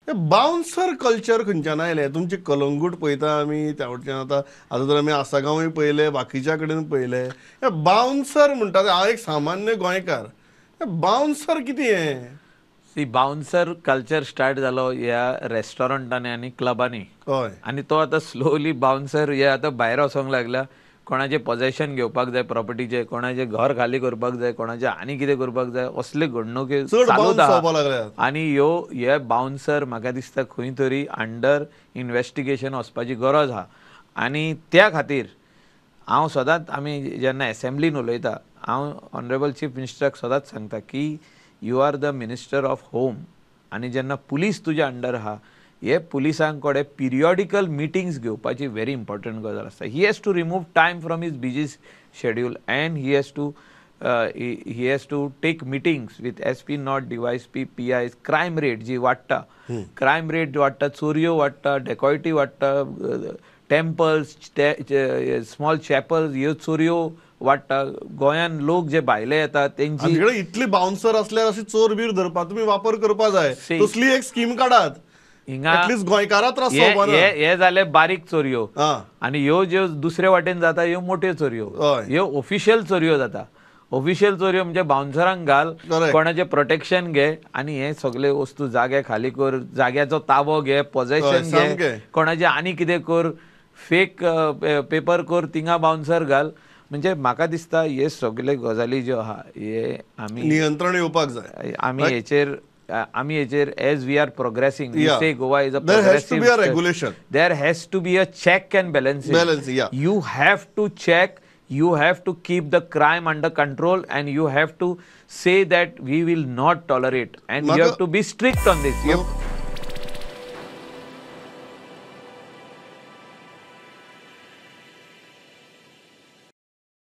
Bouncer culture खंयच्यान आयलें? तुमची कलंगूट पळयता आमी, त्या वटच्यान आतां आतां तर आमी आसागांवूय पळयले, बाकीच्या कडेन पळयले. हे बाउन्सर म्हणटा, हांव एक सामान्य गोंयकार, बाउन्सर कितें हें? सी, बाउन्सर कल्चर स्टार्ट जालो ह्या रेस्टॉरंटांनी आनी क्लबांनी. हय. आनी तो आतां स्लोली बाउन्सर हे आतां भायर वचोंक लागला. कोणाचें पोजेशन घेवपाक जाय प्रॉपर्टीचें, कोणाचें घर खाली करपाक जाय, कोणाचें आनी कितें करपाक जाय, असले घडणुके चालूच आहा. आनी ह्यो हे बाउन्सर म्हाका दिसता खंय तरी अंडर इन्वेस्टिगेशन वचपाची गरज आहा. आनी त्या खातीर हांव सदांच, आमी जेन्ना एसेंब्लीन उलयता, हांव ऑनरेबल चीफ मिनिस्टराक सदांच सांगता की you are the minister of home, आनी जेन्ना पुलीस तुज्या अंडर आहा, हे पुलिसां कडेन पिरियॉडिकल मिटिंग्स घेवपाची व्हेरी इम्पॉर्टंट गजाल आसता. He has to remove time from his busy schedule and he has to take meetings with SP North, DySP, PI. Crime rate जी वाडटा, क्रायम रेट वाडटा, चोरयो वाडटा, डेकॉयटी वाडटा, टेम्पल्स, स्मॉल चॅपल्स ह्यो चोरयो वाडटा. गोंयान लोक जे भायले येतात तेंची इतली बाउन्सर असल्यार अशी चोर बीर धरपाक तुमी वापर करपा जाय, तसली एक स्कीम काडात. हिंगा गोंयकारा त्रास. हे जाले बारीक चोरयो, आनी ह्यो ज्यो दुसरे वाटेन जाता ह्यो मोट्यो चोरयो, ह्यो ऑफिशियल चोरयो जाता. ऑफिशियल चोरयो म्हणजे बाउन्सरांक घाल, कोणाचें प्रोटेक्शन घे आनी हे सगळे वस्तू जागे खाली कर, जाग्याचो ताबो घे, पोजेशन घे, कोणाचें आनी कितें कर, फेक पेपर कर, थिंगा बाउन्सर घाल. म्हणजे म्हाका दिसता हे सगळे गजाली ज्यो आहा हे आमी नियंत्रण येवपाक जाय. आमी हेचेर as we are progressing, we say Goa is a There has to be a regulation. There has to be a check and balance. Balance, yeah. You have to check, you have to keep the crime under control and you have to say that we will not tolerate and you have to be strict on this.